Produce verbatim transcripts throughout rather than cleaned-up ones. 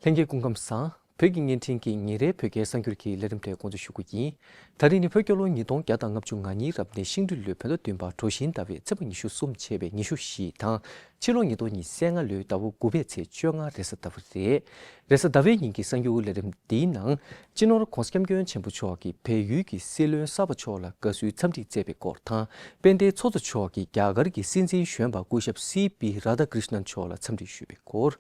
ལྷན་རྒྱས་སྐུ་ཁམས་བཟང་། བོད་ཀྱི་བརྙན་འཕྲིན་གྱི་ཉིན་རེའི་བོད་སྐད་གསར་འགྱུར་གྱི་ལས་རིམ་དེ་འགོ་འཛུགས་ཞུ་རྒྱུ་ཡིན། ད་རིང་ནི་བོད་རྒྱལ་ལོ་ཉིས་སྟོང་བརྒྱ་དང་ལྔ་བཅུ་ང་གཉིས་རབ་གནས་ཤིང་སྦྲུལ་ལོའི་བོད་ཟླ་བདུན་པ་གྲོ་བཞིན་ཟླ་བའི་ཚེས་པ་ཉི་ཤུ་གསུམ་ཆད་པའི་ཉི་ཤུ་བཞི་དང་། ཕྱི་ལོ་ཉིས་སྟོང་ཉི་ཤུ་རྩ་ལྔ་ལོའི་ཟླ་བ་དགུ་པའི་ཚེས་བཅོ་ལྔ་རེས་གཟའ་ཟླ་བ་རེད། རེས་གཟའ་ཟླ་བའི་ཉིན་གྱི་གསར་འགྱུར་ལས་རིམ་འདིའི་ནང་། སྤྱི་ནོར་༧གོང་ས་༧སྐྱབས་མགོན་ཆེན་པོ་མཆོག་གིས་བལ་ཡུལ་གྱི་སྲིད་བློན་གསར་པ་མཆོག་ལ་དགའ་བསུའི་འཚམས་འདྲི་བསྩལ་བའི་སྐོར་དང་། དཔལ་ལྡན་ཚོགས་གཙོ་མཆོག་གིས་རྒྱ་གར་གྱི་སྲིད་འཛིན་གཞོན་པ་སྐུ་ཞབས་སི་པི་རཱ་དྷ་ཀྲིཤ་ནན་མཆོག་ལ་འཚམས་འདྲི་ཞུས་པའི་སྐོར།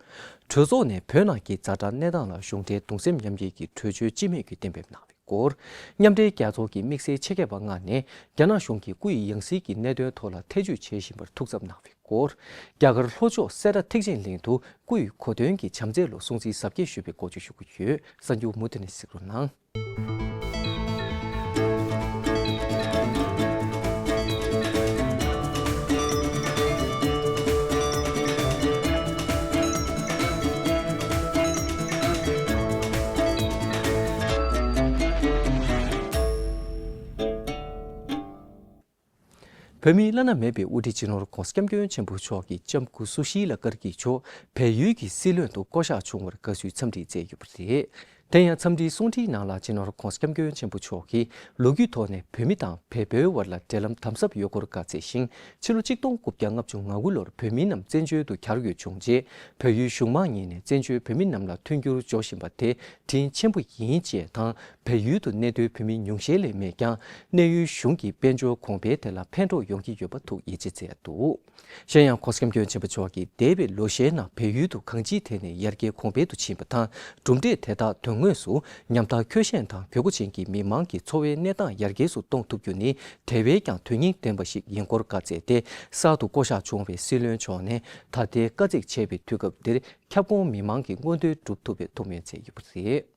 གྲོས་ཚོགས་ནས་བོད་ནང་གི་ཛ་དྲག་གནས་སྟངས་ལ་གཞུང་འབྲེལ་གདུང་སེམས་མཉམ་སྐྱེད་ཀྱི་གྲོས་ཆོད་སྤྱི་མོས་ཀྱིས་གཏན་འབེབས་གནང་བའི་སྐོར། མཉམ་འབྲེལ་རྒྱལ་ཚོགས་ཀྱི་དམིགས་བསལ་ཆེད་མཁས་པ་མངགས་ནས་རྒྱ་ནག་གཞུང་གིས་སྐུ་ཡི་ཡང་སྲིད་ཀྱི་གནད་དོན་ཐོག་ལ་ཐེ་བྱུས་བྱེད་བཞིན་པར་ཐུགས་འཚབ་གནང་བའི་སྐོར། རྒྱ་གར་ལྷོ་ཕྱོགས་སེ་ར་ཐེག་ཆེན་གླིང་དུ་སྐུ་ཡི་གོ་སྟོན་གྱི་བྱམས་བརྩེ་ལོ་སྲུང་བརྩི་གཟབ་རྒྱས་ཞུས་པའི་སྐོར་བཅས་ཞུ་གི་ཡོད། གསར་འགྱུར་མུ་མཐུད་ནས་གཟིགས་རོགས་གནང་། བོད་མིའི་བླ་ན་མེད་པའི་དབུ་ཁྲིད་སྤྱི་ནོར་༧གོང་ས་༧སྐྱབས་མགོན་ཆེན་པོ་མཆོག་གི་ལྕམ་སྐུ་སུ་ཤི་ལ་ཀར་གྱི་མཆོག་བལ་ཡུལ་གྱི་སྲིད་བློན་དུ་བསྐོ་གཞག་བྱུང་བར་དགའ་བསུའི་འཚམས་འདྲི་བསྩལ་ཡོད་པ་རེད། དེ་ཡང་འཚམས་འདྲིའི་གསུང་འཕྲིན་ནང་ལ་སྤྱི་ནོར་༧གོང་ས་༧སྐྱབས་མགོན་ཆེན་པོ་མཆོག་གིས་ལོ་རྒྱུས་ཐོག་ནས་བོད་མི་དང་བལ་པོའི་བར་ལ་འབྲེལ་ལམ་དམ་ཟབ་ཡོད་སྐོར་བཀའ་སྩལ་ཞིང་། ཕྱི་ལོ་གཅིག་སྟོང་དགུ་བརྒྱ་ལྔ་བཅུ་ང་དགུ་ལོར་བོད་མི་རྣམས་བཙན་བྱོལ་དུ་གྱར་ཡོད་བྱུང་རྗེས། བལ་ཡུལ་གཞུང་མང་གཉིས་ནས་བཙན་བྱོལ་བོད་མི་རྣམས་ལ་མཐུན་འགྱུར་འཇོག་བཞིན་པ་དེ་དྲིན་ཆེན་པོ་ཡིན་ཅེས་དང་། བལ་ཡུལ་དུ་གནས་སྡོད་བོད་མི་ཉུང་ཤས་ལས་མེད་ཀྱང་། གནས་ཡུལ་གཞུང་གི་དཔལ་འབྱོར་གོང་འཕེལ་དེ་ལ་ཕན་གྲོགས་ཡོང་གི་ཡོད་པ་ཐུགས་ཡིད་ཆེས་མཛད་འདུག། གཞན་ཡང་༧གོང་ས་༧སྐྱབས་མགོན་ཆེན་པོ་མཆོག་གིས་འདས་པའི་ལོ་ཤས་ནང་བལ་ཡུལ་དུ་གང་ཅིའི་ཐད་ནས་ཡར་རྒྱས་གོང་འཕེལ་དུ་ཕྱིན་པ་དང་། གྲུབ་འབྲས་དེ་དག་དོན་དངོས་སུ་ཉམ་ཐག་འཁྱོལ་ཞན་དང་བོད་སྐྱོད་ཅན་གྱི་མི་མང་གི་འཚོ་བའི་གནས་སྟངས་ཡར་རྒྱས་སུ་གཏོང་ཐུབ་རྒྱུ་ནི་དེ་བས་ཀྱང་དོན་སྙིང་ལྡན་པ་ཞིག་ཡིན་སྐོར་བཀའ་སྩལ་ཏེ། གསར་དུ་བསྐོ་གཞག་བྱུང་བའི་སྲིད་བློན་མཆོག་ནས་ད་ལྟའི་དཀའ་ཚེགས་ཆེ་བའི་དུས་སྐབས་འདིར་ཁྱབ་ཁོངས་མི་མང་གི་མངོན་འདོད་སྒྲུབ་ཐུབ་པའི་ཐུགས་སྨོན་མཛད་ཡོད་པ་རེད།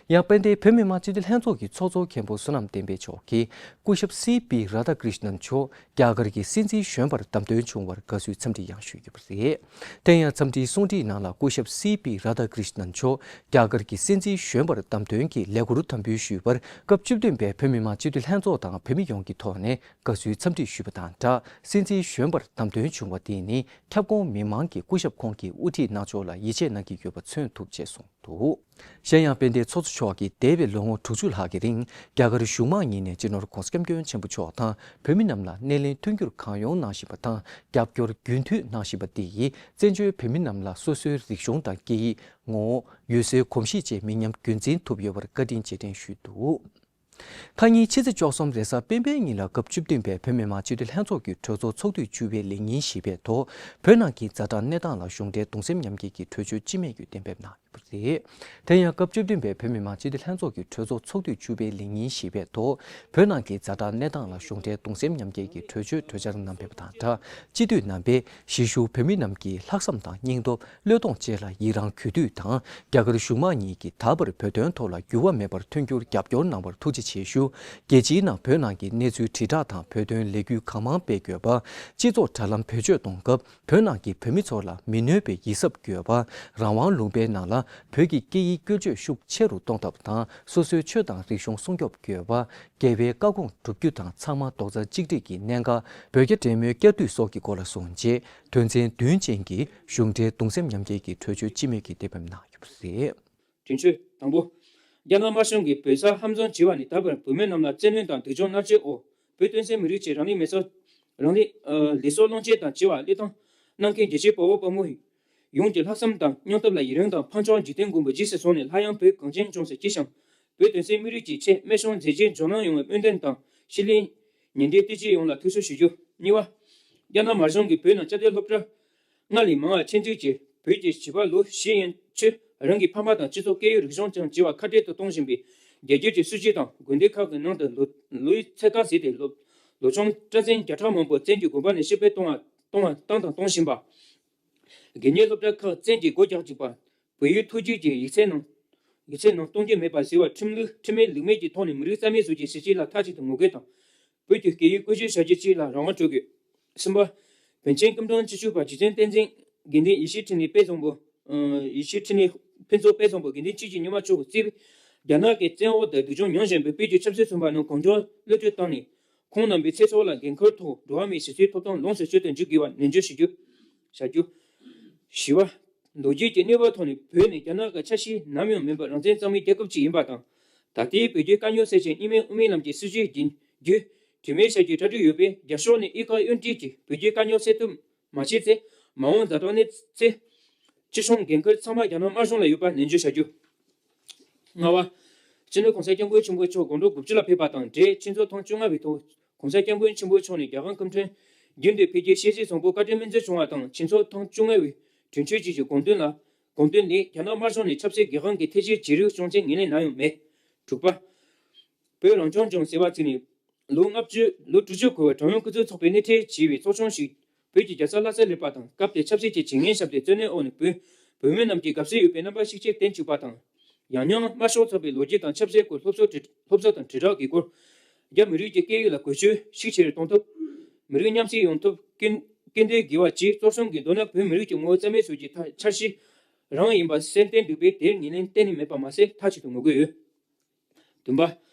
ཡང་དཔལ་ལྡན་བོད་མི་མང་སྤྱི་འཐུས་ལྷན་ཚོགས་ཀྱི་ཚོགས་གཙོ་མཁན་པོ་བསོད་ནམས་བསྟན་འཕེལ་མཆོག་གིས་སྐུ་ཞབས་སི་པི་རཱ་དྷ་ཀྲིཤ་ནན་མཆོག་རྒྱ་གར་གྱི་སྲིད་འཛིན་གཞོན་པར་བདམས་ཐོན་བྱུང་བར་དགའ་བསུའི་འཚམས་འདྲི་ཡང་ཞུས་ཡོད་པ་རེད། དེ་ཡང་འཚམས་འདྲིའི་གསུང་འཕྲིན་ནང་ལ་སྐུ་ཞབས་སི་པི་རཱ་དྷ་ཀྲིཤ་ནན་མཆོག་རྒྱ་གར་གྱི་སྲིད་འཛིན་གཞོན་པར་བདམས་ཐོན་གྱི་ལས་འཁུར་དམ་འབུལ་ཞུས་པར་སྐབས་བཅུ་བདུན་པའི་བོད་མི་མང་སྤྱི་འཐུས་ལྷན་ཚོགས་དང་བོད་མི་ཡོངས་ཀྱི་ཐོག་ནས་དགའ་བསུའི་འཚམས་འདྲི་ཞུས་པ་དང་སྦྲགས། སྲིད་འཛིན་གཞོན་པར་བདམས་ཐོན་བྱུང་བ་དེ་ནི་ཁྱབ་ཁོངས་མི་མང་གིས་སྐུ་ཞབས་ཁོང་གི་དབུ་ཁྲིད་གནང་ཕྱོགས་ལ་ཡིད་ཆེས་གནང་གི་ཡོད་པ་མཚོན་ཐུབ་ཅེས་གསུངས་འདུག། གཞན་ཡང་དཔལ་ལྡན་ཚོགས་གཙོ་མཆོག་གིས་འདས་པའི་ལོ་ངོ་དྲུག་ཅུ་ལྷག་གི་རིང་རྒྱ་གར་གཞུང་མང་གཉིས་ནས་སྤྱི་ནོར་༧གོང་ས་༧སྐྱབས་མགོན་ཆེན་པོ་མཆོག་དང་བོད་མི་རྣམས་ལ་སྣེ་ལེན་མཐུན་འགྱུར་གང་ཡོང་གནང་བཞིན་པ་དང་རྒྱབ་སྐྱོར་རྒྱུན་མཐུད་གནང་བཞིན་པ་འདི་ཡིས་བཙན་བྱོལ་བོད་མི་རྣམས་ལ་སོ་སོའི་རིག་གཞུང་དང་སྐད་ཡིག་ངོ་བོ། ཡུལ་སྲོལ་གོམས་གཤིས་བཅས་མི་ཉམས་རྒྱུན་འཛིན་ཐུབ་ཡོད་པར་བཀའ་དྲིན་རྗེས་དྲན་ཞུས་འདུག། ཁ་ཉིན་ཕྱི་ཚེས་བཅུ་གསུམ་རེས་གཟའ་སྤེན་པའི་ཉིན་ལ་སྐབས་བཅུ་བདུན་པའི་བོད་མི་མང་སྤྱི་འཐུས་ལྷན་ཚོགས་ཀྱི་གྲོས་ཚོགས་ཚོགས་དུས་བཅུ་པའི་ལས་ཉིན་བཞི་པའི་ཐོག་བོད་ནང་གི་ཛ་དྲག་གནས་སྟངས་ལ་གཞུང་འབྲེལ་གདུང་སེམས་མཉམ་སྐྱེད་ཀྱི་གྲོས་ཆོད་སྤྱི་མོས་ཀྱིས་གཏན་འབེབས་གནང་ཡོད་པ་རེད། དེ་ཡང་སྐབས་བཅུ་བདུན་པའི་བོད་མི་མང་སྤྱི་འཐུས་ལྷན་ཚོགས་ཀྱི་གྲོས་ཚོགས་ཚོགས་དུས་བཅུ་པའི་ལས་ཉིན་བཞི་པའི་ཐོག་བོད་ནང་གི་ཛ་དྲག་གནས་སྟངས་ལ་གཞུང་འབྲེལ་གདུང་སེམས་མཉམ་སྐྱེད་ཀྱི་གྲོས་ཆོད་གྲོས་འཆར་གནང་ཕེབས་པ་དང་སྦྲགས། སྤྱི་འཐུས་རྣམ་པས་གཞིས་བཞུགས་བོད་མི་རྣམས་ཀྱི་ལྷག་བསམ་དང་སྙིང་སྟོབས། བློས་གཏོང་བཅས་ལ་ཡི་རང་གུས་འདུད་དང་། རྒྱ་གར་གཞུང་མང་གཉིས་ཀྱིས་ད་བར་བོད་དོན་ཐོག་ལ་འགྱུར་བ་མེད་པར་མཐུན་འགྱུར་རྒྱབ་སྐྱོར་གནང་བར་ཐུགས་རྗེ་ཆེ་ཞུ། རྒྱལ་སྤྱིའི་ནང་བོད་ནང་གི་གནས་ཚུལ་དྲིལ་བསྒྲགས་དང་བོད་དོན་ལས་འགུལ་གང་མང་སྤེལ་དགོས་པ། སྤྱི་ཚོགས་དྲ་ལམ་བེད་སྤྱོད་གཏོང་སྐབས་བོད་ནང་གི་བོད་མི་ཚོ་ལ་མི་གནོད་པའི་ཡིད་གཟབ་དགོས་པ། རང་དབང་ལུང་པའི་ནང་ལ་བོད་ཀྱི་སྐད་ཡིག་བཀོལ་སྤྱོད་ཤུགས་ཆེ་རུ་གཏོང་ཐབས་དང་སོ་སོའི་ཆོས་དང་རིག་གཞུང་སྲུང་སྐྱོབ་དགོས་པ། རྒྱལ་བའི་བཀའ་དགོངས་བསྒྲུབ་རྒྱུ་དང་ཚང་མ་རྡོག་རྩ་གཅིག་སྒྲིལ་གྱིས་གནད་འགག་བོད་རྒྱ་འབྲེལ་མོལ་བསྐྱར་མཐུད་སོགས་ཀྱི་སྐོར་ལ་གསུངས་རྗེས། དོན་ཚན་བདུན་ཅན་གྱི་གཞུང་འབྲེལ་གདུང་སེམས་མཉམ་སྐྱེད་ཀྱི་གྲོས་ཆོད་སྤྱི་མོས་ཀྱིས་གཏན་འབེབས་གནང་ཡོད་པ་རེད། དོན་ཚན་དང་པོ། རྒྱ་ནག་དམར་གཞུང་གིས་བོད་ས་ཧམ་བཟུང་བྱས་པ་ནས་ད་བར་བོད་མི་རྣམས་ལ་བཙན་གནོན་དང་སྡུག་སྦྱོང་མནར་གཅོད་འོག་བོད་སྟོན་སའི་མི་རིགས་ཀྱི་རང་ལུས་མེ་སྲེག་རང་ལུས་ལུས་སྲོག་བློས་བཅད་དང་བྱེད་པ་བློས་བཏང་གནང་མཁན་རྒྱལ་གཅེས་དཔའ་བོ་དཔའ་མོ་ཡོངས་ཀྱི་ལྷག་བསམ་དང་སྙིང་སྟོབས་ལ་ཡི་རངས་དང་ཕངས་ཆོག་འཇིག་རྟེན་མགོན་པོ་རྗེས་སུ་བཟུང་ནས་སླར་ཡང་བོད་གངས་ཅན་ལྗོངས་སུ་སྐྱེས་ཤིང་། བོད་དོན་སའི་མི་རིགས་ཀྱི་ཆེད་སྨན་གཞུང་མཛད་རྗེས་འཇོག་གནང་ཡོང་བའི་སྨོན་འདུན་དང་ཕྱི་གླིང་ཉེ་འབྲེལ་ལྟེ་གཞི་ཡོངས་ལ་ཐུགས་གསོ་ཞུ་རྒྱུ། གཉིས་པ། རྒྱ་ནག་དམར་གཞུང་གིས་བོད་ནང་བཅའ་སྡོད་སློབ་གྲྭ་ལྔ་ལས་མང་བ་ཆེད་འཛུགས་ཀྱིས་བོད་ཀྱི་བྱིས་པ་ལོ་བཞི་ཡན་ཆོད་རང་གི་ཕ་མ་དང་སྤྱི་ཚོགས་སྐད་ཡིག་རིག་གཞུང་ཀྱང་བརྗེ་བར་ཁ་བྲལ་དུ་གཏོང་བཞིན་པའི་རྒྱལ་སྒེར་གྱི་སྲིད་བྱུས་དང་དགོན་སྡེ་ཁག་གི་ནང་དུ་ལོ་ལོའི་ཚད་བཀག་ཟིན་ཏེ་སློབ་སློབ་ཆུང་སྤྲ་ཚན་བརྒྱ་ཕྲག་མང་པོ་བཙན་གྱིས་དགོན་པ་ནས་ཕྱིར་འབུད་གཏོང་བ་གཏོང་བ་བཏང་དང་གཏོང་བཞིན་པ། དགེ་བསྙེན་སློབ་གྲྭ་ཁག་བཙན་གྱིས་སྒོ་རྒྱག་བཅུག་པ། བལ་ཡུལ་ཐུགས་རྗེ་ཀྱི་ཡིག་ཚད་ནང་ཡིག་ཚད་ནང་གཏོང་རྒྱུ་མེད་པ་ཟེར་བ་ཁྲིམས་ལུགས་ཁྲིམས་མེད་ལུགས་མེད་ཀྱི་ཐོག་ནས་མི་རིགས་རྩ་མེད་བཟོ་རྒྱུའི་ཟིན་བྲིས་ལ་མཐའ་གཅིག་ཏུ་ངོ་རྒོལ་དང་། བོད་ཀྱི་སྐད་ཡིག་བཀོལ་སྤྱོད་བྱ་རྒྱུ་གཅིག་ལ་རང་དབང་སྤྲོད་དགོས། གསུམ་པ། བན་ཆེན་སྐུ་ཕྲེང་བཅུ་དྲུག་པ་རྗེ་བཙུན་བསྟན་འཛིན་དགེ་འདུན་ཡེ་ཤེས་འཕྲིན་ལས་དཔལ་བཟང་པོ། ཡེ་ཤེས་འཕྲིན་ལས་ཕུན་ཚོགས་དཔལ་བཟང་པོ་དགེ་འདུན་ཆོས་ཀྱི་སྙེ་མ་མཆོག་གིས་གཙོས་པའི་རྒྱ་ནག་གི་བཙན་འོག་ཏུ་སྡུག་སྦྱོང་མྱོང་བཞིན་པའི་བོད་ཀྱི་ཆབ་སྲིད་བཙོན་པ་རྣམས་གང་མགྱོགས་གློད་གྲོལ་བཏང་ནས། ཁོང་རྣམ་པའི་ཚེ་སྲོག་ལ་འགན་འཁུར་ཐོག་འགྲོ་བ་མིའི་གཞི་རྩའི་ཐོབ་ཐང་ལོངས་སུ་སྤྱོད་དུ་འཇུག་དགོས་པ་ནན་བརྗོད་ཞུ་རྒྱུ། བྱ་རྒྱུ། བཞི་པ། ལོ་རྒྱུས་ཀྱི་གནས་བབ་ཐོག་ནས་བོད་ནི་རྒྱ་ནག་གི་ཆ་ཤས་ནམ་ཡང་མིན་པར་རང་བཙན་གཙང་མའི་རྒྱལ་ཁབ་ཅིག་ཡིན་པ་དང་། ད་ལྟའི་བོད་རྒྱའི་དཀའ་རྙོག་སེལ་ཆེད་གཉིས་སྨན་དབུ་མའི་ལམ་གྱི་སྲིད་བྱུས་རྒྱུན་རྒྱུན་རིང་མོའི་ཞབས་ཀྱིས་གྲ་སྒྲིག་ཡོད་པས། རྒྱ་ཕྱོགས་ནས་དབྱི་ཁ་གཡོན་ཁྲིད་ཀྱིས་བོད་རྒྱའི་དཀའ་རྙོག་སེལ་ཐབས་མ་བྱས་ཚེ། མ་འོངས་ཛ་དྲག་གནས་ཚེ། སྤྱི་སྲུང་འགན་ཁུར་ཚང་མ་རྒྱ་ནག་དམར་གཞུང་ལ་ཡོད་པ་ནན་བརྗོད་བྱ་རྒྱུ། ལྔ་བ། སྤྱི་ནོར་༸གོང་ས་༸སྐྱབས་མགོན་ཆེན་པོ་མཆོག་དགོང་དྲོ་དགུ་བཅུ་ལ་ཕེབས་པ་དང་འབྲེལ། ཆུ་ཚོད་ཐེངས་བཅོ་ལྔ་པའི་ཐོག་༸གོང་ས་༸སྐྱབས་མགོན་ཆེན་པོ་མཆོག་ནས་རྒྱལ་ཁབ་སྐུ་ཕྲེང་རྒྱུན་དུ་འཕེལ་རྒྱས་ཤེས་རིག་བཟང་པོ་བཀའ་དྲིན་སྨིན་སྩལ་བྱུང་བ་དང་། ཆུ་ཚོད་ཐེངས་བཅོ་ལྔ་པའི་དུས་མཆོད་ཅིག་གི་དགོངས་དོན་ལ། དགོངས་དོན་ལས། རྒྱ་ནག་དམར་གཞུང་ནས་ཆབ་སྲིད་སྒེར་དབང་གི་ཐེ་བྱུས་བྱེད་རིགས་སྐྱོན་ཅན་ངོས་ལེན་གནང་ཡོད་མེད། དྲུག་པ། བོད་རང་སྐྱོང་ལྗོངས་ཟེར་བ་ཚིག་ནི། ལོ་ལྔ་བཅུ། ལོ་དྲུག་ཅུ་འཁོར་བའི་ཀྲུང་དབྱང་སྐུ་ཚབ་ཚོགས་པས་སྣེ་ཁྲིད་བྱས་པའི་ཚོགས་ཆུང་ཞིག་བོད་ཀྱི་རྒྱལ་ས་ལྷ་སར་སླེབས་པ་དང་། སྐབས་དེར་ཆབ་སྲིད་ཀྱི་བྱེད་ངན་བཤམས་ཏེ་བཙོན་གནས་འོག་ནས་བོད་བོད་མི་རྣམས་ཀྱིས་དགའ་བསུ་ཡོད་པའི་རྣམ་པ་ཤུགས་ཆེར་བསྟན་བཅུག་པ་དང་། ཡང་སྙིང་དམར་ཤོག་ཚོགས་པའི་ལོ་རྒྱུས་དང་ཆབ་སྲིད་སྐོར་སློབ་གསོ་དྲིལ་སློབ་གསོ་དང་དྲིལ་བསྒྲགས་ཀྱི་སྐོར། རྒྱ་མི་རིགས་ཀྱི་སྐད་ཡིག་ལ་བཀོལ་སྤྱོད་ཤུགས་ཆེ་རུ་གཏོང་ཐབས། མི་རིགས་མཉམ་བསྲེས་ཡོང་ཐབས་སྐུལ་སྐུལ་འདེད་དགོས་པ་བཅས། གཙོ་གསུམ་གྱི་མདོར་ན་བོད་མི་རིགས་ཀྱི་ངོ་བོ་རྩ་མེད་བཟོ་རྒྱུའི་ཐབས་འཆར་གཞི་རང་ཡིན་པ་གསལ་བསྟན་འདུག་པས། དེར་ངོས་ལེན་གཏན་ནས་མེད་པ་མ་ཟད། མཐའ་གཅིག་ཏུ་ངོ་རྒོལ་ཡོད། བདུན་པ།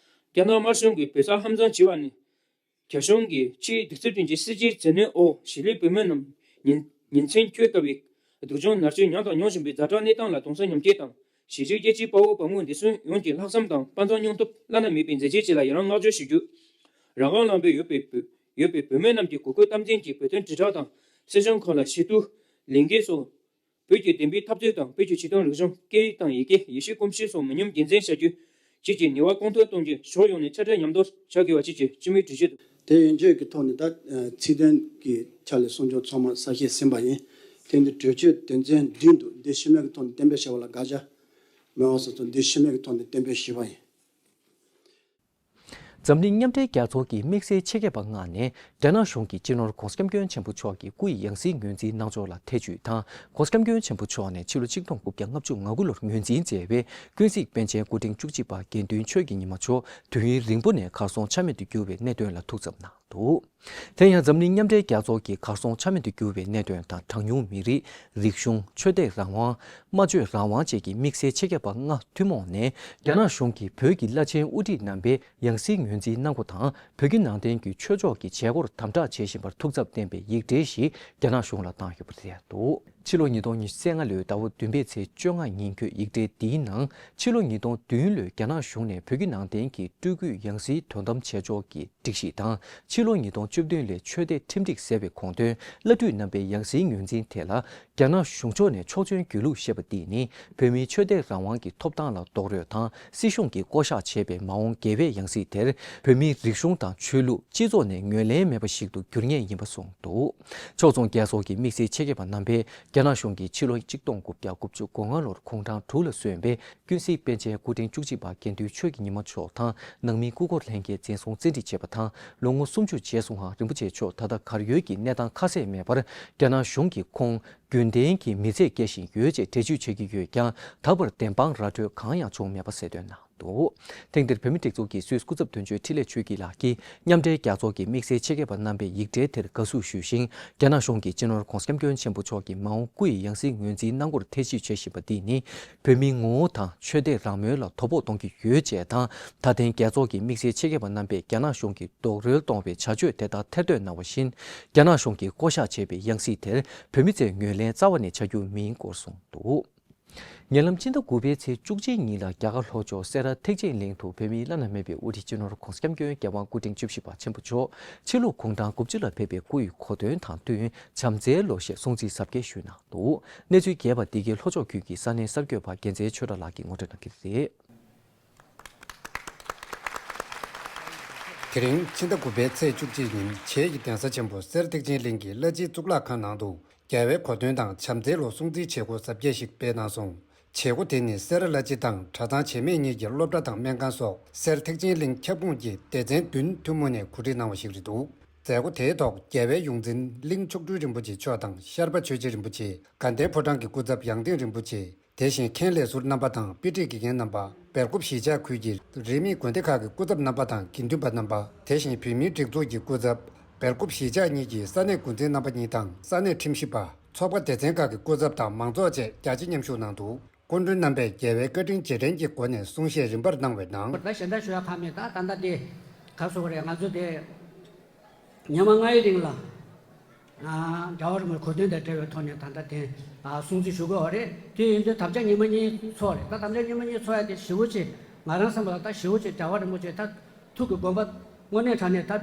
རྒྱ་ནག་དམར་གཞུང་གིས་བོད་ས་ཧམ་བཟུང་བྱས་པ་ནི། རྒྱ་གཞུང་གིས་ཕྱིའི་གདུག་རྩུབ་ཅན་གྱི་སྲིད་ཇུས་འཛིན་གནས་འོག་གཞིས་ལུས་བོད་མི་རྣམས་ཉིན་ཉིན་མཚན་འཁྱོལ་དཀའ་བའི་སྡུག་སྦྱོང་མནར་གཅོད་མྱངས་དང་མྱོང་བཞིན་པའི་ཛ་དྲག་གནས་སྟངས་ལ་གདུང་སེམས་མཉམ་སྐྱེད་དང་། གཞིས་བྱེས་རྒྱལ་གཅེས་དཔའ་བོ་དཔའ་མོ་འདི་ཚོ་ཡོངས་ཀྱི་ལྷག་བསམ་དང་དཔའ་མཛངས་མྱོང་སྟོབས་བླ་ན་མེད་པའི་མཛད་རྗེས་བཅས་ལ་ཡི་རང་བསྔགས་བརྗོད་ཞུ་རྒྱུ། རང་དབང་ལམ་པའི་ཡོད་པའི་བོད་ཡོད་པའི་བོད་མི་རྣམས་ཀྱི་གུས་བཀུར་དམ་འཛིན་གྱིས་བོད་དོན་དྲིལ་བསྒྲགས་དང་། སྲིད་གཞུང་ཁག་ལ་ཞུ་གཏུག་ལས་འགུལ་སོགས། བོད་ཀྱི་བདེན་པའི་འཐབ་རྩོད་དང་། བོད་ཀྱི་ཆོས་དང་རིག་གཞུང་། སྐད་ཡིག་དང་ཡི་གེ། ཡེ་ཤུའི་གོམས་གཤིས་སོགས་མི་ཉམས་རྒྱུན་འཛིན་བྱ་རྒྱུ་བཅས་ཀྱི་ནུས་པ་གོང་མཐོར་གཏོང་རྒྱུ། ཕྱོགས་ཡོངས་ནས་དཔྱ་ཁྲལ་ཉམས་གཏོང་བྱ་དགོས་པ་བཅས་ཀྱི་སྤྱི་མོས་གྲོས་ཆོད་དུ། དེ་ཡན་ཆོད་ཀྱི་ཐོག་ནས་ད་ཚིག་དོན་གྱི་ཆ་ལས་གསུང་ཆོག་ཚང་མ་གསལ་བཤད་ཟིན་པ་ཡིན། དེ་འདི་གྲོས་ཆོད་དོན་ཚན་བདུན་འདུག་འདི་ཤུལ་མེད་ཀྱི་ཐོག་ནས་གཏན་འབེབས་བྱས་པ་ལ་དགག་བྱ་མེད་པ་སོང་ཙང་། འདི་ཤུལ་མེད་ཀྱི་ཐོག་ནས་གཏན་འབེབས་ཞུས་པ་ཡིན། འཛམ་གླིང་མཉམ་འབྲེལ་རྒྱལ་ཚོགས་ཀྱི་དམིགས་བསལ་ཆེད་མཁས་པ་མངགས་ནས། རྒྱ་ནག་གཞུང་གིས་སྤྱི་ནོར་༸གོང་ས་༸སྐྱབས་མགོན་ཆེན་པོ་མཆོག་གི་སྐུ་ཡི་ཡང་སྲིད་ངོས་འཛིན་གནང་ཕྱོགས་ལ་ཐེ་བྱུས་དང་། ༸གོང་ས་༸སྐྱབས་མགོན་ཆེན་པོ་མཆོག་ནས་ཕྱི་ལོ་ཆིག་སྟོང་དགུ་བརྒྱ་ལྔ་བཅུ་ང་དགུ་ལོར་ངོས་འཛིན་མཛད་པའི་ཀུན་གཟིགས་པཎ་ཆེན་སྐུ་ཕྲེང་བཅུ་གཅིག་པ་དགེ་འདུན་ཆོས་ཀྱི་ཉི་མ་མཆོག་དུས་ཡུན་རིང་པོ་ནས་གར་སོང་ཆ་མེད་དུ་གྱུར་བའི་གནད་དོན་ལ་ཐུགས་འཚབ་གནང་འདུག་དེ་ཡང་འཛམ་གླིང་མཉམ་འབྲེལ་རྒྱལ་ཚོགས་ཀྱིས་གར་སོང་ཆ་མེད་དུ་གྱུར་བའི་གནད་དོན་དང་། གྲངས་ཉུང་མི་རིགས། རིག་གཞུང་། ཆོས་དད་རང་དབང་། སྨྲ་བརྗོད་རང་དབང་བཅས་ཀྱི་དམིགས་བསལ་ཆེད་མཁས་པ་ལྔ་ཐུན་མོང་ནས་རྒྱ་ནག་གཞུང་གིས་བོད་ཀྱི་བླ་ཆེན་དབུ་ཁྲིད་རྣམ་པའི་ཡང་སྲིད་ངོས་འཛིན་གནང་སྒོ་དང་། བོད་བརྒྱུད་ནང་བསྟན་གྱི་ཆོས་ཕྱོགས་ཀྱི་བྱེད་སྒོར་དམ་དྲག་བྱེད་བཞིན་པར་ཐུགས་འཚབ་བསྟན་པའི་ཡིག་འབྲེལ་ཞིག་རྒྱ་ནག་གཞུང་ལ་བཏང་ཡོད་པ་རེད་འདུག་ཕྱི་ལོ་ཉིས་སྟོང་ཉི་ཤུ་རྩ་ལྔ་ལོའི་ཟླ་བ་བདུན་པའི་ཚེས་བཅོ་ལྔ་ཉིན་འཁོད་ཡིག་འབྲེལ་འདིའི་ནང་། ཕྱི་ལོ་ཉིས་སྟོང་བདུན་ལོའི་རྒྱ་ནག་གཞུང་ནས་བོད་བརྒྱུད་ནང་བསྟན་གྱི་སྤྲུལ་སྐུའི་ཡང་སྲིད་དོ་དམ་བྱེད་ཕྱོགས་ཀྱི་སྒྲིག་གཞི་དང་། ཕྱི་ལོ་ཉིས་སྟོང་བཅུ་བདུན་ལོའི་ཆོས་དད་ཁྲིམས་སྒྲིག་ཟེར་བའི་དགོངས་དོན། བླ་སྤྲུལ་རྣམ་པའི་ཡང་སྲིད་ངོས་འཛིན་ཐད་ལ། རྒྱ་ནག་གཞུང་ཕྱོགས་ནས་ཆོག་མཆན་གྱོད་ལུགས་བཤད་པ་འདི་ནི། བོད་མིའི་ཆོས་དད་རང་དབང་གི་ཐོབ་ཐང་ལ་རྡོག་རོལ་དང་། སྲིད་གཞུང་གིས་བསྐོ་གཞག་བྱས་པའི་མ་འོངས་རྒྱལ་བའི་ཡང་སྲིད་དེར། བོད་མིའི་རིག་གཞུང་དང་ཆོས་ལུགས། སྤྱི་ཚོགས་ནས་ངོས་ལེན་མེད་པ་ཞིག་ཏུ་འགྱུར་ངེས་ཡིན་པ་གསུངས་འདུག་ཕྱོགས་མཚུངས་རྒྱལ་ཚོགས་ཀྱི་དམིགས་བསལ་ཆེད་མཁས་པ་རྣམ་པས། རྒྱ་ནག་གཞུང་གིས་ཕྱི་ལོ་ཆིག་སྟོང་དགུ་བརྒྱ་དགུ་བཅུ་གོ་ལྔ་ལོར་གུང་ཁྲན་དྲུག་ལ་སོན་པའི་ཀུན་གཟིགས་པཎ་ཆེན་སྐུ་ཕྲེང་བཅུ་གཅིག་པ་དགེ་འདུན་ཆོས་ཀྱི་ཉི་མ་མཆོག་དང་། ནང་མིའི་སྐུ་འཁོར་ལྷན་རྒྱས་འཛིན་བཟུང་བཙན་ཁྲིད་བྱས་པ་དང་། ལོ་ངོ་སུམ་ཅུ་རྗེས་སུའང་རིན་པོ་ཆེ་མཆོག་ད་ལྟ་གར་ཡོད་ཀྱི་གནས་སྟངས་ཁ་གསལ་མེད་པར། རྒྱ་ནག་གཞུང་གིས་ཁོང་རྒྱུན་ལྡན་གྱི་མི་ཚེ་སྐྱེལ་བཞིན་ཡོད་ཅེས་འགྲེལ་བརྗོད་བྱེད་ཀྱི་ཡོད་ཀྱང་། ད་བར་བདེན་དཔང་ར་སྤྲོད་གང་ཡང་བྱུང་མེད་པ་གསལ་སྟོན་གནང་འདུག་ཐེངས་འདིར་བོད་མིའི་སྒྲིག་འཛུགས་ཀྱི་སུད་སི་སྐུ་ཚབ་དོན་གཅོད་འཕྲིན་ལས་ཆོས་སྐྱིད་ལགས་ཀྱིས། མཉམ་འབྲེལ་རྒྱལ་ཚོགས་ཀྱི་དམིགས་བསལ་ཆེད་མཁས་པ་རྣམ་པའི་ཡིག་འབྲེལ་དེར་དགའ་བསུ་ཞུས་ཤིང་། རྒྱ་ནག་གཞུང་གིས་སྤྱི་ནོར་༸གོང་ས་༸སྐྱབས་མགོན་ཆེན་པོ་མཆོག་གི་མ་འོངས་སྐུ་ཡི་ཡང་སྲིད་ངོས་འཛིན་གནང་སྒོར་ཐེ་བྱུས་བྱེད་བཞིན་པ་འདི་ནི། བོད་མིའི་ངོ་བོ་དང་ཆོས་དད་རང་མོས་ལ་དོ་ཕོག་གཏོང་གི་ཡོད་ཅེས་དང་། ད་ཐེངས་རྒྱལ་ཚོགས་ཀྱི་དམིགས་བསལ་ཆེད་མཁས་པ་རྣམ་པས་རྒྱ་ནག་གཞུང་གིས་རྡོག་རོལ་གཏོང་བའི་བྱ་སྤྱོད་དེ་དག་ཐེར་འདོན་གནང་བ་བཞིན། རྒྱ་ནག་གཞུང་གིས་བསྐོ་གཞག་བྱས་པའི་ཡང་སྲིད་དེར་བོད་མི་ཚོས་ངོས་ལེན་རྩ་བ་ནས་བྱ་རྒྱུ་མིན་སྐོར་གསུངས་འདུག་ཉེ་ལམ་སྤྱི་ཟླ་དགུ་པའི་ཚེས་བཅུ་གཅིག་ཉིན་ལ་རྒྱ་གར་ལྷོ་ཕྱོགས་སེ་ར་ཐེག་ཆེན་གླིང་དུ་བོད་མིའི་བླ་ན་མེད་པའི་དབུ་ཁྲིད་སྤྱི་ནོར་༸གོང་ས་༸སྐྱབས་མགོན་རྒྱལ་དབང་སྐུ་ཕྲེང་བཅུ་བཞི་པ་ཆེན་པོ་མཆོག་ཕྱི་ལོ་གུང་ཁྲན་དགུ་བཅུ་ལ་ཕེབས་པའི་སྐུ་ཡི་གོ་སྟོན་དང་བསྟུན་བྱམས་བརྩེའི་ལོ་ཞེས་སྲུང་བརྩིའི་གཟབ་རྒྱས་ཞུས་གནང་འདུག་གནས་ཚུལ་རྒྱས་པ་འདི་གའི་ལྷོ་ཕྱོགས་ཁུལ་གྱི་ས་གནས་གསར་འགོད་པ་རྒྱལ་མཚན་ཆོས་གྲགས་ལགས་ཀྱིས་ངོ་སྤྲོད་གནང་གི་རེད། དེ་རིང་ཕྱི་ཟླ་དགུ་པའི་ཚེས་བཅུ་གཅིག་ཉིན་བྱེས་ཀྱི་གདན་ས་ཆེན་པོ་སེར་ཐེག་ཆེན་གླིང་གི་བླ་སྤྱིའི་གཙུག་ལག་ཁང་ནང་དུ་རྒྱལ་བའི་གོ་སྟོན་དང་བྱམས་བརྩེའི་ལོ་སྲུང་བརྩིའི་བྱེད་སྒོ་གཟབ་རྒྱས་ཤིག་སྤེལ་གནང་སོང་། བྱེད་སྒོ་དེ་ནི་སེ་ར་བླ་སྤྱི་དང་གྲྭ་ཚང་བྱེས་སྨད་གཉིས་ཀྱི་སློབ་གྲྭ་དང་སྨན་ཁང་སོགས་སེར་ཐེག་ཆེན་གླིང་ཁྱབ་ཁོངས་ཀྱི་སྡེ་ཚན་བདུན་ཐུན་མོང་ནས་གོ་སྒྲིག་གནང་བ་ཞིག་རེད་འདུག་མཛད་སྒོ་དེའི་ཐོག་རྒྱལ་བའི་ཡོངས་འཛིན་གླིང་མཆོག་སྤྲུལ་རིན་པོ་ཆེ་མཆོག་དང་ཤར་པ་ཆོས་རྗེ་རིན་པོ་ཆེ། དགའ་ལྡན་ཕོ་བྲང་གི་སྐུ་ཚབ་ཡང་སྟེང་རིན་པོ་ཆེ། དེ་བཞིན་མཁན་ལས་ཟུར་རྣམ་པ་དང་དཔེ་ཁྲིད་དགེ་རྒན་རྣམ་པ། སྦེལ་ཀོབ་གཞིས་ཆགས་ཁུལ་གྱི་རིས་མེད་དགོན་སྡེ་ཁག་གི་སྐུ་ཚབ་རྣམ་པ་དང་དགེ་འདུན་པ་རྣམ་པ། དེ་བཞིན་བོད་མིའི་སྒྲིག་འཛུགས་ཀྱི་སྐུ་ཚབ། སྦེལ་ཀོབ་གཞིས་ཆགས་གཉིས་ཀྱི་ས་གནས་འགོ་འཛིན་རྣམ་པ་གཉིས་དང་ས་གནས་ཁྲིམས་ཞིབ་པ། ཚོགས་པ་སྡེ་ཚན་ཁག་གི་སྐུ་ཚབ་དང་མང་ཚོགས་བཅས་རྒྱ་ཆེ་མཉམ་ཞུགས་གནང་འདུག་སྐུ་མགྲོན་རྣམ་པས་རྒྱལ་བའི་བཀའ་དྲིན་རྗེས་དྲན་གྱི་སྒོ་ནས་གསུང་བཤད་རིམ་པར་གནང་བའི་ནང་། ད་གཞན་དག་ཞུ་ཡག་ཁག་མེད། ད་ད་ལྟ་དེ་ག་ཟེར་དགོས་རེད། ང་ཚོ་དེ་ཉི་མ་ལྔའི་རིང་ལ་ རྒྱལ་བ་རིན་པོ་ཆེ་གོ་སྟོན་དང་འབྲེལ་བའི་ཐོག་ནས་ད་ལྟ་དེ་སྲུང་བརྩི་ཞུ་དགོས་པ་རེད། དེ་ཡིན་དུས་དམ་བཅའ་ཉི་མ་གཉིས་ཚོགས་རེད། ད་དམ་བཅའ་ཉི་མ་གཉིས་ཚོགས་ཡ་དེ་ཞེ་པོ་ཅིག་ང་རང་བསམ་པ་ལ་ད་ཞེ་པོ་ཅིག་རྒྱལ་བ་རིན་པོ་ཆེ་ད་ཐུགས་ཀྱི་དགོངས་པ་དངོས་གནས་དྲང་གནས་ད་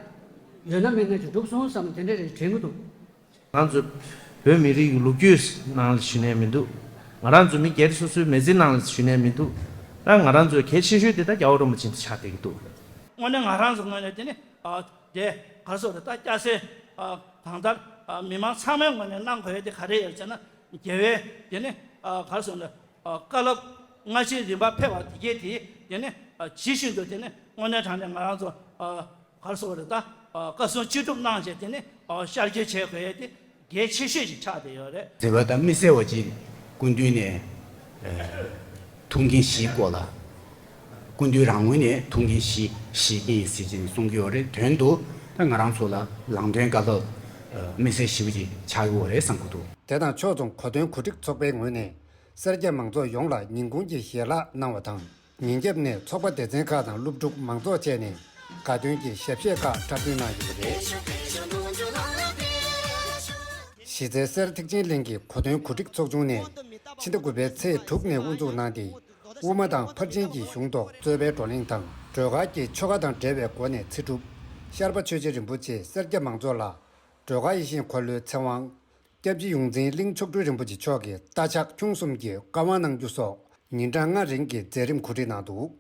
ཡོད་ན་མེད་ན་ཅིག་འགྲུབ་སོང་བསམ་དེ་འདྲ་རེ་དྲན་གྱི་འདུག་ང་ཚོ་བོད་མི་རིགས་ཀྱི་ལོ་རྒྱུས་ནང་ལ་ཞུ་ནས་མི་འདུག་ང་རང་ཚོ་མི་སྒེར་སོ་སོའི་མི་ཚེ་ནང་ལ་ཞུ་ནས་མི་འདུག་ད་ང་རང་ཚོ་གལ་ཆེ་ཤོས་དེ་ད་རྒྱལ་བ་རིན་པོ་ཆེ་དེ་ཆགས་བསྡད་ཀྱི་འདུག་དངོས་གནས་ང་རང་ཚོ་ངོས་ནས་དེ་ནི་ཨ་དེ་ག་རེ་ཟེར་དགོས་རེད། ད་སྐྱ་སེར་ཨ་གང་ལྟར་ཨ་མི་མང་ཚང་མའི་ངོས་ནས་གནང་དགོས་ཡ་དེ་ག་རེ་ཡོད་ཟེར་ན། རྒྱལ་བའི་དེ་ནི་ཨ་ག་རེ་ཟེར་དགོས་རེད། ཨ་བཀའ་སློབ་སྔ་ཕྱིའི་རིམ་པ་ཕེབས་པ་དེ་གས་དེ་དེ་ནི་ཨ་ཇི་བཞིན་དུ་དེ་ནི་དངོས་གནས་དྲང་གནས་ང་རང་ཚོ་ཨ་ག་རེ་ཟེར་དགོས་རེད། ད་ཨ་བཀའ་གསུང་ཅི་སྒྲུབ་གནང་བྱས་དེ་ནི་ཨ་ཤར་བསྐྱོད་བྱེད་དགོས་ཡ་དེ་གལ་ཆེ་ཤོས་ཤིག་ཆགས་བསྡད་ཡོད་རེད། ཟེར་བ་དང་མི་ཟེར་བ་ཅིག་སྐུ་མདུན་ནས་ཐུགས་འགན་བཞེས་སྐོར་ལ། སྐུ་མདུན་རང་ངོས་ནས་ཐུགས་འགན་བཞེས་བཞེས་ཀྱི་ཡིན་ཟེར་གྱིན་གསུང་གི་ཡོད་རེད། དོན་དུ་ད་ང་རང་ཚོ་ལ་ལམ་སྟོན་བཀའ་སློབ་མི་སེར་ཞིབ་ཅིག་ཆགས་ཡོད་རེད་བསམ་གྱི་འདུག་དེ་དང་ཕྱོགས་མཚུངས་གོ་སྟོན་གོ་སྒྲིག་ཚོགས་པའི་ངོས་ནས་སེར་སྐྱ་མང་ཚོགས་ཡོངས་ལ་ཉིན་གུང་གི་ཞལ་ལག་གནང་བ་དང་། ཉིན་རྒྱབ་ནས་ཚོགས་པ་སྡེ་ཚན་ཁག་དང་སློབ་ཕྲུག་མང་ཚོགས་བཅས་ནས་དགའ་སྟོན་གྱི་ཞབས་གཞས་ཁག་འཁྲབ་སྟོན་གནང་ཡོད་པ་རེད། གཞི་རྩའི་སེར་ཐེག་ཆེན་གླིང་གི་གོ་སྟོན་གོ་སྒྲིག་ཚོགས་ཆུང་ནས་ཕྱི་ཟླ་དགུ་པའི་ཚེས་དྲུག་ནས་དབུ་འཛུགས་གནང་སྟེ། དབུ་མ་དང་ཕར་ཕྱིན་གྱི་གཞུང་ཐོག་རྩོད་པའི་བགྲོ་གླེང་དང་སྒྲོལ་དཀར་གྱི་ཆོ་ག་དང་འབྲེལ་བའི་སྒོ་ནས་ཚེ་སྒྲུབ་ཤར་པ་ཆོས་རྗེ་རིན་པོ་ཆེས་སེར་སྐྱ་མང་ཚོགས་ལ་སྒྲོལ་དཀར་ཡིད་བཞིན་འཁོར་ལོའི་ཚེ་དབང་། སྐྱབས་རྗེ་ཡོངས་འཛིན་གླིང་མཆོག་སྤྲུལ་རིན་པོ་ཆེ་མཆོག་གི་རྟ་ཕྱག་ཁྱུང་གསུམ་གྱི་བཀའ་དབང་གནང་རྒྱུ་སོགས་ཉིན་གྲངས་ལྔ་རིང་གི་མཛད་རིམ་གོ་སྒྲིག་གནང་འདུག་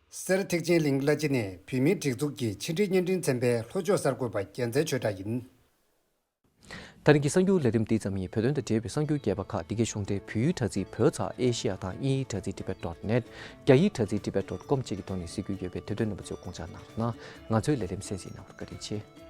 སེར་ཐེག་ཆེན་གླིང་བླ་སྤྱི་ནས་བོད་མིའི་སྒྲིག་འཛུགས་ཀྱི་ཕྱི་དྲིལ་བརྙན་འཕྲིན་ཚན་པའི་ལྷོ་ཕྱོགས་གསར་འགོད་པ་རྒྱལ་མཚན་ཆོས་གྲགས་ཡིན། ད་རིང་གི་གསར་འགྱུར་ལས་རིམ་འདི་ཙམ་ཡིན། བོད་དོན་དང་འབྲེལ་བའི་གསར་འགྱུར་རྒྱས་པ་ཁག་འདི་གའི་གཞུང་འབྲེལ་བོད་ཡིག་དྲ་ཚིགས་བོད་ཚགས་ཨེ་ཤི་ཡ་དང་དབྱིན་ཡིག་དྲ་ཚིགས་tibet dot net། རྒྱ་ཡིག་དྲ་ཚིགས་tibet dot com་བཅས་ཀྱི་ཐོག་ནས་གཟིགས་རྒྱུ་ཡོད་པས་དེ་དོན་རྣམ་པ་ཚོས་དགོངས་འཇགས་གནང་རོགས་གནང་། ང་ཚོའི་ལས་རིམ་གསན་གཟིགས་གནང་བར་བཀའ་དྲིན་ཆེ།